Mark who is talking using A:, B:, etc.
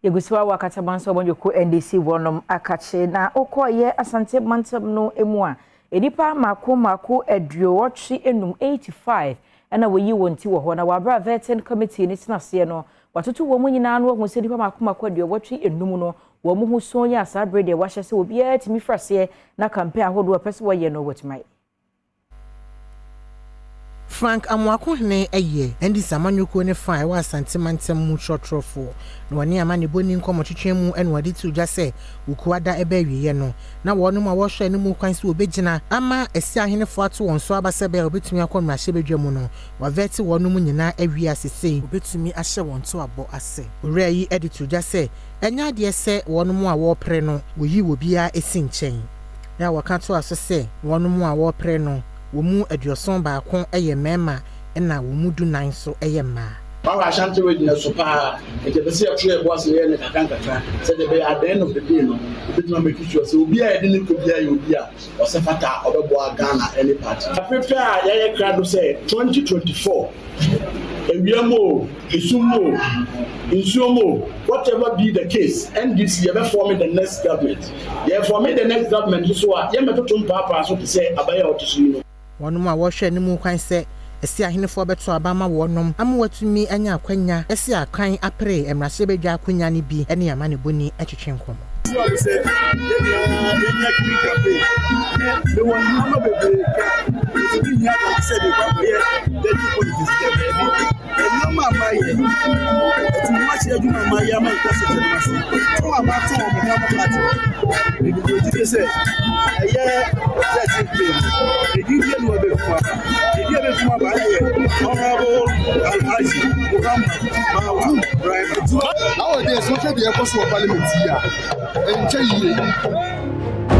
A: Yɛgu so a wɔ Akatamanso amanyɔkuo NDC wɔnom akakye na wokɔɔyɛ Asante mantam no mu a, nnipa mmaako mmaako 85, 85, ɛna wɔyi wɔn ti wɔ hɔ. Na wɔabrɛ a vetting committee ne tena aseɛ no, wɔatoto wɔn mu nyinaa no, wɔahu sɛ nnipa mmaako mmaako 85 no wɔn ho so yɛ asa abere deɛ wɔahyɛ sɛ obiara tumi firi aseɛ na campaign ahodoɔ a ɛpɛ sɛ wɔyɛ no wɔtumi ayɛ.
B: Frank Amoakohene yɛ NDC amanyɔkuo ne fa a ɛwɔ Asante mantam mu kyerɛkyerɛfoɔ, na wɔne amanebɔ ni nkɔmmɔtwetwe mu na wɔde to dwa sɛ Wukuada ɛbɛ awieeɛ no na wɔnom a wɔrehwɛ anim kwan sɛ wɔbɛgyina ama asi ahenefoɔ ato wɔn so aba sɛ ɛbɛyɛ a wɔbɛtumi akɔ mmarahyɛbadwa mu no, wɔavet wɔnom nyinaa awie asesei wɔbɛtumi ahyɛ wɔn to abɔ ase. Owura yi de to dwa sɛ ɛnyɛ adeɛ sɛ wɔnom a wɔrepere no wɔyi wɔ biara si nkyɛn, na wɔka toa so sɛ wɔnom a wɔrepere no wɔn mu 71 yɛ mmarima na wɔn mu 14 nso yɛ mmaa.
C: Power Ashanti Region so paa, nti ɛpɛ sɛ yɛto yɛ bo ase yɛyɛ no kakra nkakra sɛdeɛ ɛbɛyɛ at the end of the day no wobɛtumi amake sure sɛ obi a yɛde ne kɔ biara yɛ obi a ɔsɛ fata a ɔbɛboa Ghana ne party. Afeefɛ a yɛayɛ krado sɛ 2024, ewia mu o, esum mu o, nsuo mu o, whatever be the case, NDC yɛbɛform the next government. Yɛform the next government nso a, yɛmmɛtoto mpaapaa so te sɛ abayɛ a ɔte so yi no.
B: Wɔnom a wɔrehwɛ anim kwan sɛ ɛsi ahenefoɔ bɛto aba ama wɔnom ama wɔatumi anya akwanya asi akan apere mmarahyɛbadwa akonnwa no bi ne amanebɔni twetwe nkɔmmɔ.
D: Sɛ yɛn nyinaa yɛnyɛ clean campaign ne mewɔ nneɛma bebree ka nti ne hia dɔm sɛ de kɔ akɔyɛ dirty politics dɛ baabi nneɛma a mayɛ ɛti ho ahyɛ adwuma a mayɛ ama infrastructure no ase tɔn a matɔn ɔmo ho ama party ebi deɛ ogye sɛ ɛyɛ 13 May no edi bia ne wɔbɛfum aba, edi a bɛfum aba ɛyɛ Honourable Alhaji Muhammad Bawa Braimah.
E: Nowadays, wohwɛ deɛ ɛkɔ so wɔ parliament yi a, ɛnkyɛ yie.